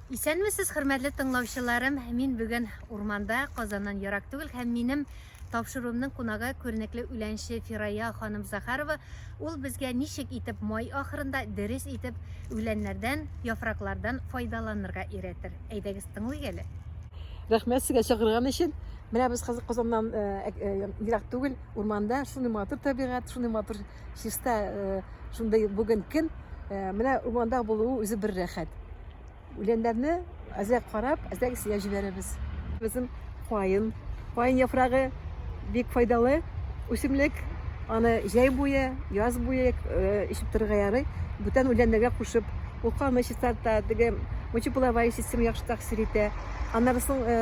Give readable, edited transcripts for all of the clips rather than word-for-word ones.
Исәнмесез, хөрмәтле тыңлаучыларым. Мин бүген урманда, Казаннан ерак түгел һәм минем тапшыруымның кунагы күренекле үләнче Фирая ханым Захарова. Ул безгә ничек итеп май ахырында дөрес итеп үләннәрдән, яфраклардан файдаланырга өйрәтер. Әйдәгез тыңлыйк әле. Рәхмәт сезгә чакырган өчен. Менә без хәзер Казаннан э, э, ерак түгел, урманда шундый матур табигать, шундый матур чиста, э, шундый бүген көн. Менә урманда булуы үзе бер рәхәт. Үләннәрне әзрәк карап, әзрәк сөйләп җибәрәбез. Безнең каен, каен яфрагы бик файдалы үсемлек. Аны җәй буе, яз буе э, эчеп торырга ярый. Бүтән үләннәргә кушып, ул канны чистарта, теге мочеполовая система яхшы тәэсир итә. Аннары соң э,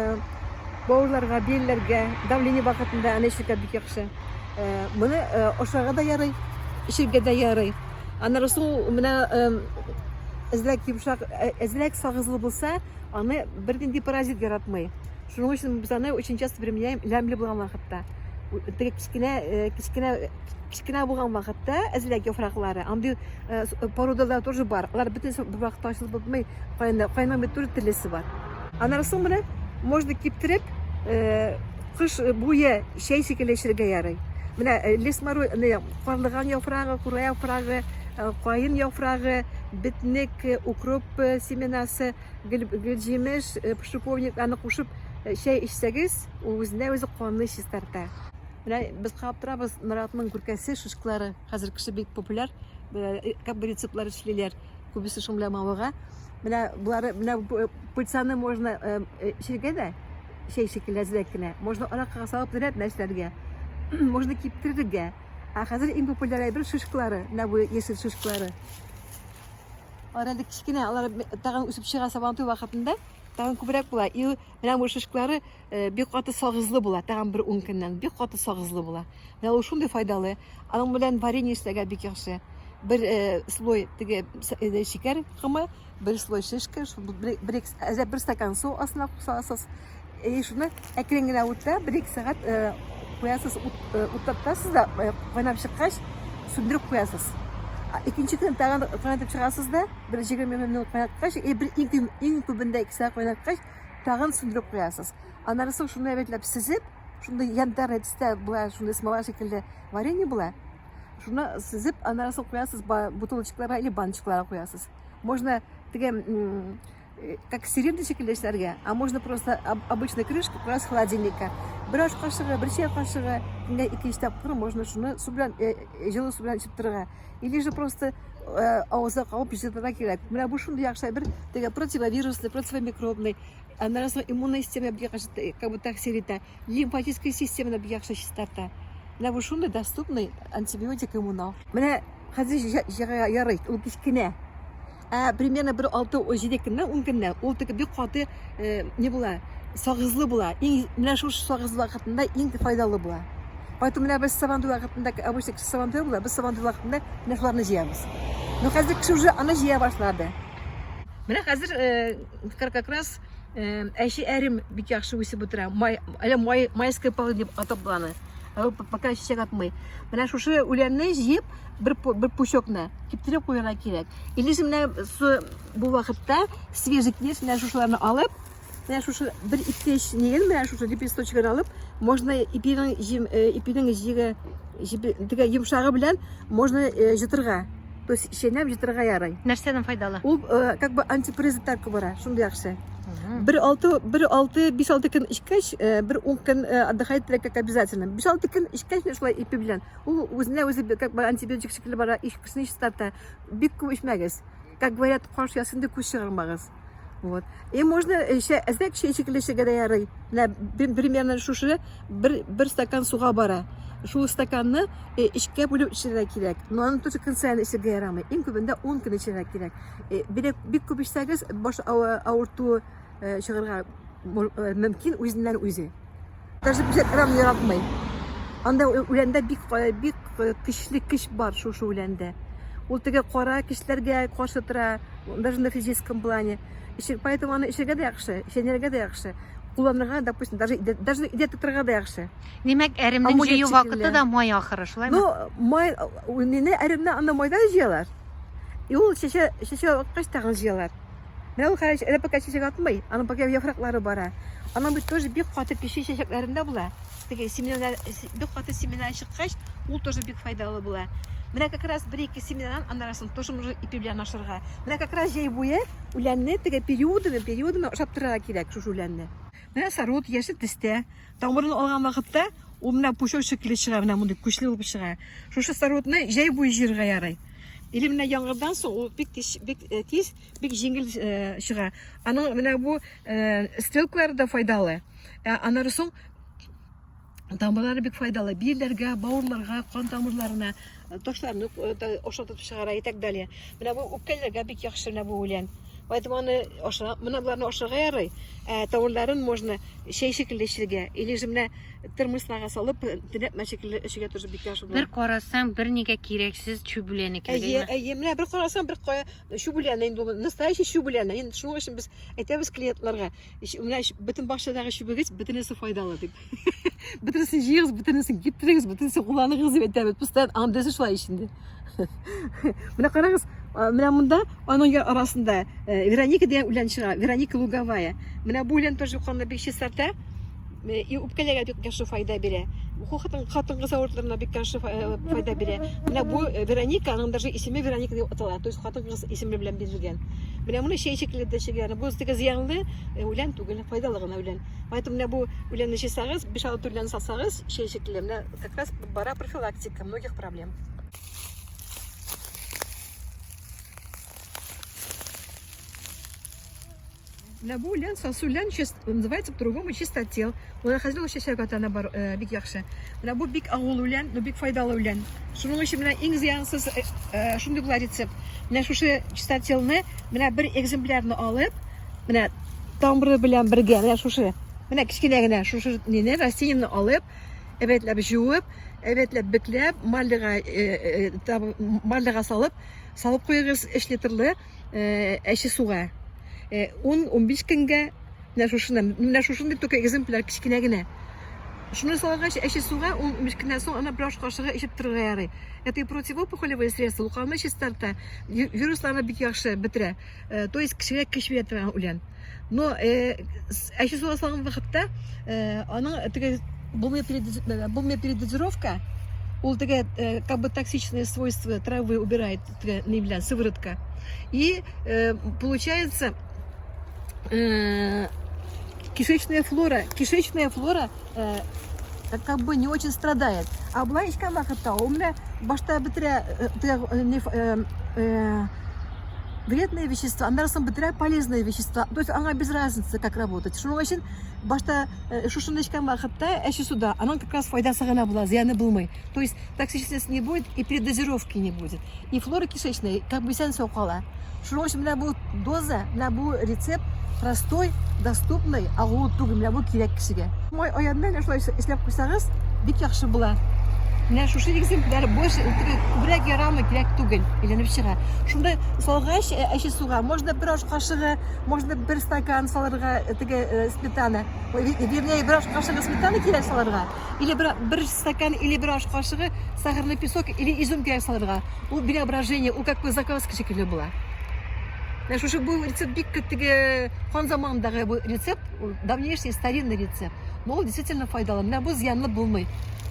бавырларга, билләргә, давление вакытында аны эчәргә бик яхшы. Э, моны ашарга да ярый, эчәргә дә ярый. Аннары соң менә әзрәк йомшак, әзрәк сагызлы булса, аны бернинди паразит яратмый. Шуның өчен без аны очень часто применяем ләмле булган вакытта. Теге кечкенә, кечкенә, кечкенә булган вакытта әзрәк яфраклары, андый породалар тоже бар. Алар бөтенесе бер вакытта ачылып бетми. Каенда, каенның бит төрле төрлесе бар. Аннары соң менә можно киптереп, кыш буе чәй шикелле эчәргә ярый. Менә лес морой, Карлыган яфрагы, кура яфрагы, э, каен яфрагы, бетнек, э, укроп э, семенасы, гөл, гөлҗимеш, шиповник аны кушып чәй эчсәгез, ул үзенә үзе канны чистарта. Менә без карап торабыз, наратның күркәсе, шишкалары хәзер кеше бик популяр, как бы рецептлар эшлиләр, күбесе шуның белән мавыга. Менә болары, менә пыльцаны можно эчәргә дә, чәй шикелле әзрәк кенә. Можно аракыга салып рәт нәрсәләргә. Можно киптерергә. Ә хәзер иң популяр әйбер шишкалары. Менә бу яшел шишкалары. Алар әле кечкенә, алар тагын үсеп чыга сабантуй вакытында, тагын күбрәк була. И менә бу шишкалары э, бик каты сагызлы була, тагын бер 10 көннән бик каты сагызлы була. Менә ул шундый файдалы. Аның белән варенье эшләргә бик яхшы. Бер э, слой теге э, шикәр комы, бер слой шишка, бер, бер, бер стакан су астына саласыз. И шуны әкрен генә утта бер-ике сәгать э, куясыз, ут, э, уттатасыз да, э, кайнап чыккач, сүндереп куясыз. Икенче көн тагын кайнатып чыгасыз да, бер 20 минут кайнаткач, и бер иң, иң күбендә 2 сәгать кайнаткач, тагын сүндереп куясыз. Аннары соң шуны әйбәтләп сизеп, шундый янтарь төстә була, шундый смола шикелле варенье була. Шуны сизеп, аннары соң куясыз бутылочкаларга или баночкаларга куясыз. Можно теге Э, как сирень шикелле эшләргә, а можно просто обычный крышка куясыз холодильникка. Бер аш кашыгы, бер чәй кашыгы, көнгә ике-өч тапкыр можно шуны су белән, э, э, җылы су белән эчеп торырга. Или же просто авызга кабып йотарга кирәк. Менә бу шундый яхшы әйбер, теге противовирусный, противомикробный, аннан соң иммунная система бик яхшы как бы тәэсир итә. Лимфатическая системаны бик яхшы чистарта. Менә бу шундый доступный антибиотик иммунал. Менә хәзер ярый, ул кечкенә. Ә примерно бер 6-7 көннән, 10 көннән ул теге бик каты э, не була, сагызлы була. Иң менә шул сагызлы вакытында иң файдалы була. Поэтому менә без сабантуй вакытында, обычно кеше сабантуй була, без сабантуй вакытында менә шуларны җыябыз. Но хәзер кеше уже аны җыя башлады. Менә хәзер э, как раз э, әче әрем бик яхшы үсеп утыра. Май, әле май, майская полынь дип атап була аны. Ә ул пока чәчәк атмый. Менә шушы үләнне җыеп, бер, бер пучокны киптереп куярга кирәк. Или же менә бу вакытта свежий килеш менә шушыларны алып, менә шушы бер ике өч нигез менә шушы лепесточканы алып, можно ипинең җим, э, ипинең җиге теге йомшагы белән можно э, җытырга. То есть чәйнәп җытырга ярый. Нәрсәдән файдалы? Ул э, как бы антипаразитарка бара, шундый яхшы. Бер алты, бер алты, биш алты көн эчкәч, бер ун көн отдыхать как обязательно. Биш алты көн эчкәч, шулай ипи белән. Ул үзенә үзе как бы антибиотик шикелле бара, ишкесен чистарта. Бик күп эчмәгез. Как говорят, каш ясын дип күз чыгармагыз. Вот. И можно еще әзрәк чәй шикелле эчәргә дә ярый. Менә примерно шушы бер, бер стакан суга бара. Шул стаканны э, эчкә бүлеп эчәргә кирәк. Но аны тоже көн саен эчәргә ярамый. Иң күбендә 10 көн эчәргә кирәк. Э, бик, бик күп эчсәгез, баш авыртуы э, чыгарга мөмкин үзеннән үзе. Даже бөҗәк рам яратмый. Анда үләндә бик бик көчле көч бар шушы үләндә. Ул теге кара көчләргә каршы тора, даже на физическом плане. Поэтому аны эчәргә дә яхшы, чәйнәргә дә яхшы. Кулланырга, допустим, даже даже өйдә тотырга да яхшы. Димәк, әремнең җыю вакыты да май ахыры, шулаймы? Ну, май, мине әремне анда майда җыялар. И ул чәчә чәчә вакыткач тагын җыялар. Менә ул хәзер әле пока чәчәк атмый, аның пока яфраклары бара. Аның бит тоже бик каты пеши чәчәкләрендә була. Теге семена бик каты семена чыккач, ул тоже бик файдалы була. Менә как раз бер-ике семенадан аннары соң тоже можно ипи белән ашарга. Менә как раз җәй буе үләнне теге периодами, периодами ашап торырга кирәк шушы үләнне. Менә сарут яшел төстә. Тамырын алган вакытта ул менә пушок шикелле чыга, менә мондый көчле булып чыга. Шушы сарутны җәй буе җыярга ярый. Или менә яңгырдан соң ул бик тиз, бик э, тиз, бик җиңел э, чыга. Аның менә бу э, стрелкалары да файдалы. Ә аннары соң тамырлары бик файдалы. Билләргә, бавырларга, кан тамырларына, ташларны ошатып чыгара и так далее. Менә бу үпкәләргә бик яхшы менә бу үлән. Поэтому аны аша, менә боларны ашарга ярый. Ә тамырларын можно чәй шикелле эчәргә или же менә термосларга салып, төнәтмә шикелле эчәргә тоже бик яхшы була. Бер карасаң, бер нигә кирәксез чүп үләне кебек. Әйе, әйе, менә бер карасаң, бер кая чүп үләне инде ул, настоящий чүп үләне. Инде шуның өчен без әйтәбез клиентларга, менә бөтен бакчадагы чүбегез бөтенесе файдалы дип. Бөтенесен җыегыз, бөтенесен киптерегез, бөтенесен кулланыгыз дип әйтәбез. Постоянно аның дөресе шулай ич инде. Менә карагыз, менә монда аның арасында э, Вероника дигән үлән чыга, Вероника луговая. Менә бу үлән тоже канны бик чистарта э, и үпкәләргә бик яхшы файда бирә. Хатын хатын-кыз авыртуларына бик яхшы э, файда бирә. Менә бу Вероника, аның даже исеме Вероника дип атала, то есть хатын-кыз исеме белән бирелгән. Менә моны чәй шикелле дә эчәргә. Бу теге зыянлы үлән түгел, файдалы гына үлән. Поэтому менә бу үләнне җыйсагыз, 5-6 үлән салсагыз, чәй шикелле, менә как раз бара профилактика многих проблем. Менә бу үлән, сасы үлән, называется по-другому чистотел. Ул хәзер ул чәчәк ата бар, э, бик яхшы. Менә бу бик агулы үлән, но бик файдалы үлән. Шуның өчен менә иң зыянсыз э, э, шундый була рецепт. Менә шушы чистотелны, менә бер экземплярны алып, менә тамыры белән бергә, менә шушы, менә кечкенә генә шушы нине, растениене алып, әйбәтләп җуып, әйбәтләп бекләп, марлега э, э, марлега салып, салып куегыз 3 литрлы э, әче суга. 10-15 көнгә менә шушыны, менә шушындый только экземпляр кечкенә генә. Шуны салгач әче суга 10-15 көннән соң аны бер аш кашыгы эчеп торырга ярый. Это и противоопухолевое средство, ул канны чистарта, вирусларны бик яхшы бетерә. Э, то есть кешегә көч бирә торган үлән. Но э, әче суга салган вакытта э, аның теге булмый передозировка, ул теге как бы токсичные свойства травы убирает теге ни белән сыворотка. И получается кишечная флора, кишечная флора как бы не очень страдает. А болай эчкән вакытта ул менә башта бетерә вредные вещества, аннан соң бетерә полезные вещества. То есть аңа без разницы, как работать. Шуның өчен башта шушыны эчкән вакытта әче суда аның как раз файдасы гына була, зыяны булмый. То есть токсичности не будет и передозировки не будет. И флора кишечная как бы исән сау кала. Шуның өчен менә бу доза, менә бу рецепт простой, доступный, агулы түгел, менә бу кирәк кешегә. Май аенда менә шулай эшләп куйсагыз, бик яхшы була. Менә шушы экземпляр больше күбрәк ярамый, кирәк түгел, әйләнеп чыга. Шунда салгач әче суга, можно бер аш кашыгы, можно бер стакан салырга теге сметана. Вернее, бер аш кашыгы сметана кирәк салырга. Или бер, бер стакан, или бер аш кашыгы сахарный песок, или изюм кирәк салырга. Ул преображение, ул как бы закваска шикелле була. Менә шушы бу рецепт бик теге хан заманындагы бу рецепт, ул давнейший старинный рецепт. Но ул действительно файдалы. Менә бу зыянлы булмый.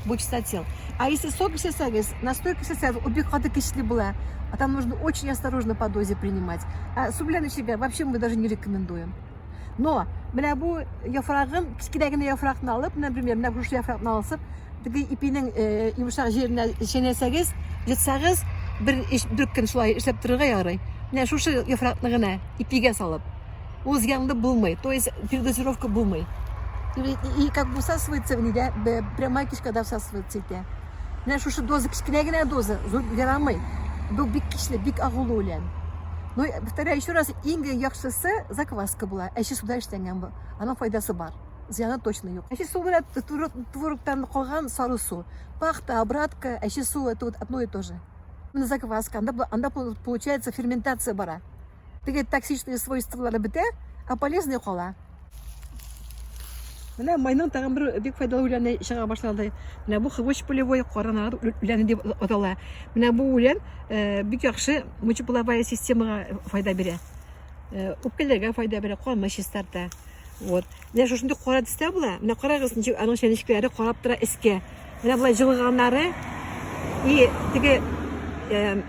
Бу чистотел. А если сок эчсәгез, настойка эчсәгез, ул бик каты көчле була. А там нужно очень осторожно по дозе принимать. А су белән эчәргә вообще мы даже не рекомендуем. Но менә бу яфрагын, кечкенә генә яфракны алып, например, менә шушы яфракны алсып, теге ипинең э, йомшак җиренә чәйнәсәгез, йотсагыз, бер бер көн шулай эшләп торырга ярый. Менә шушы яфракны гына ипигә салып. Ул зыянлы булмый, то есть передозировка булмый. И, и, и как бы всасывается в нидә, прямая кишкада всасывается итә. Менә шушы доза кечкенә генә доза, зур ярамый. Бу бик көчле, бик агулы үлән. Но, повторяю еще раз, иң яхшысы закваска була. Әче суда эшләнгән бу. Аның файдасы бар. Зыяны точно юк. Әче су белән творогтан калган сары су. Пахта, обратка, әче су это вот одно и то же. Менә закваска, анда, анда получается ферментация бара. Теге токсичные свойстволары бетә, а полезный кала. Менә майның тагын бер бик файдалы үләне чыга башлады. Менә бу хвощ полевой кара үләне дип атала. Менә бу үлән э, бик яхшы мочеполовая системага файда бирә. Үпкәләргә файда бирә, канны чистарта. Вот. Менә шушындый кара төстә була. Менә карагыз, ничек аның чәнечкеләре карап тора өскә. Менә болай җылыганнары и теге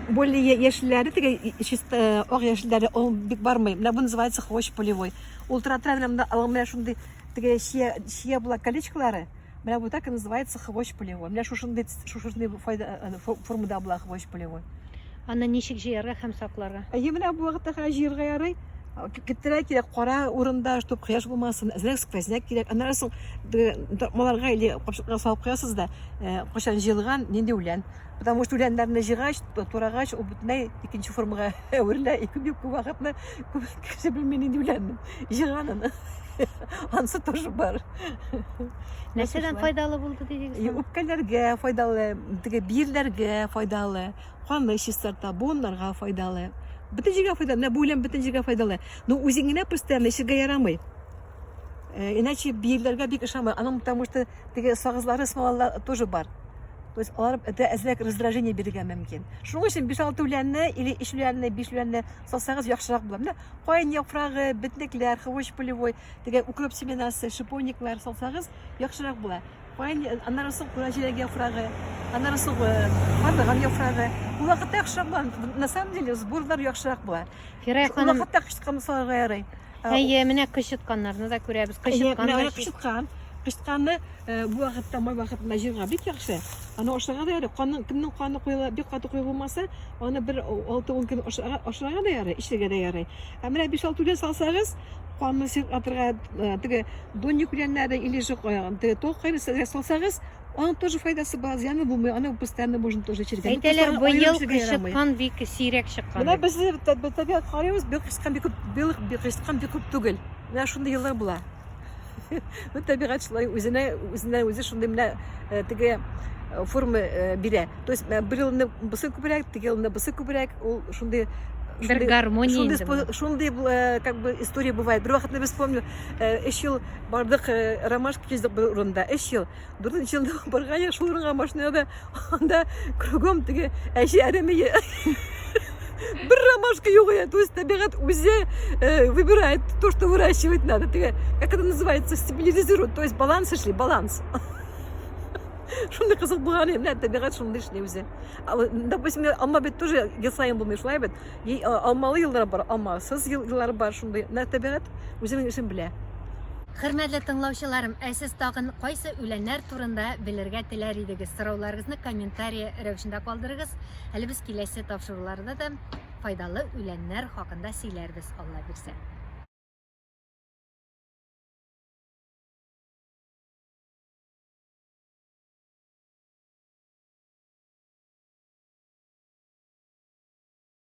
более яшелләре, теге чисто ак яшелләре ул бик бармый. Менә бу называется хвощ полевой. Ул тора тора менә монда аның менә шундый теге чия чия була колечкалары. Менә бу так и называется хвощ полевой. Менә шушындый шушындый файда формада була хвощ полевой. Аны ничек җыярга һәм сакларга? Әйе, менә бу вакытта хәзер җыярга ярый. Киптерә кирәк, кара урында, чтоб кояш булмасын, әзрәк сквозняк кирәк. Аннары соң тартмаларга или капчыкларга салып куясыз да, кайчан җыелган, нинди үлән. Потому что үләннәрне җыйгач, турагач, ул бөтенләй икенче формага әверелә. И күп күп вакытны күп кеше белми нинди үләнне җыйганын. Ансы тоже бар. Нәрсәдән файдалы булды дидегез? Үпкәләргә файдалы, теге бирләргә файдалы. Канны чистарта, буыннарга файдалы. Бөтен җиргә файдалы. Менә бу үлән бөтен җиргә файдалы. Но үзең генә постоянно эчәргә ярамый. Э, иначе биерләргә бик ошамый. Аның потому что теге сагызлары, смолалар тоже бар. То есть алар это әзрәк раздражение бирергә мөмкин. Шуның өчен 5-6 үләнне или 3 үләнне, 5 үләнне салсагыз яхшырак була. Менә каен яфрагы, бетнекләр, хвощ полевой, теге укроп семенасы, шиповниклар салсагыз яхшырак була. Каен, аннары соң кура җиләге яфрагы, аннары соң карлыган яфрагы. Ул вакытта яхшырак була. На самом деле сборлар яхшырак була. Фирая Ул ханым, вакытта кычытканны салырга ярый. әйе, менә кычытканнарны да күрәбез. Әйе, Кычыткан менә да кычыткан. Кычытканны бу вакытта, май вакытында җыярга бик яхшы. Аны ашарга да ярый. Канның, кемнең каны куела, бик каты куе булмаса, аны бер 6-10 көн ашарга, ашарга да ярый, эчәргә дә ярый. Ә менә 5-6 үлән салсагыз, канны сыеклатырга теге Донник үләннәре или же теге тоқ кайрысы салсагыз, аның тоже файдасы бар, зыяны булмый, аны постоянно можно тоже эчәргә. Әйтәләр, быел кычыткан бик сирәк чыккан. Менә без табигать карыйбыз, быел кычыткан бик күп, быел кычыткан бик күп түгел. Менә шундый еллар була. Ну, табигать шулай үзенә, үзенә үзе шундый менә теге форма бирә. То есть бер елны бусы күбрәк, теге елны бусы күбрәк, ул шундый бер гармония шундый, шундый как бы история бывает. Бер вакытны без помню, өч ел бардык ромашка киздек бер урында, өч ел. Дүртенче елда барган идек шул урынга машинада, анда кругом теге әче әремие. Бер ромашка юк иде. То есть табигать үзе выбирает то, что выращивать надо. Теге, как это называется, стабилизирует. То есть баланс эшли, баланс. Шундый кызык булган иде. Менә табигать шундый эшли үзе. Допустим, алма бит тоже ел саен булмый, шулай бит. Алмалы еллар бар, алмасыз еллар бар шундый. Менә табигать үзенең эшен белә. Хөрмәтле тыңлаучыларым, ә сез тагын кайсы үләннәр турында белергә теләр идегез? Сорауларыгызны комментарий рәвешендә калдырыгыз. Әле без киләсе тапшыруларда да файдалы үләннәр хакында сөйләрбез, Алла бирсә.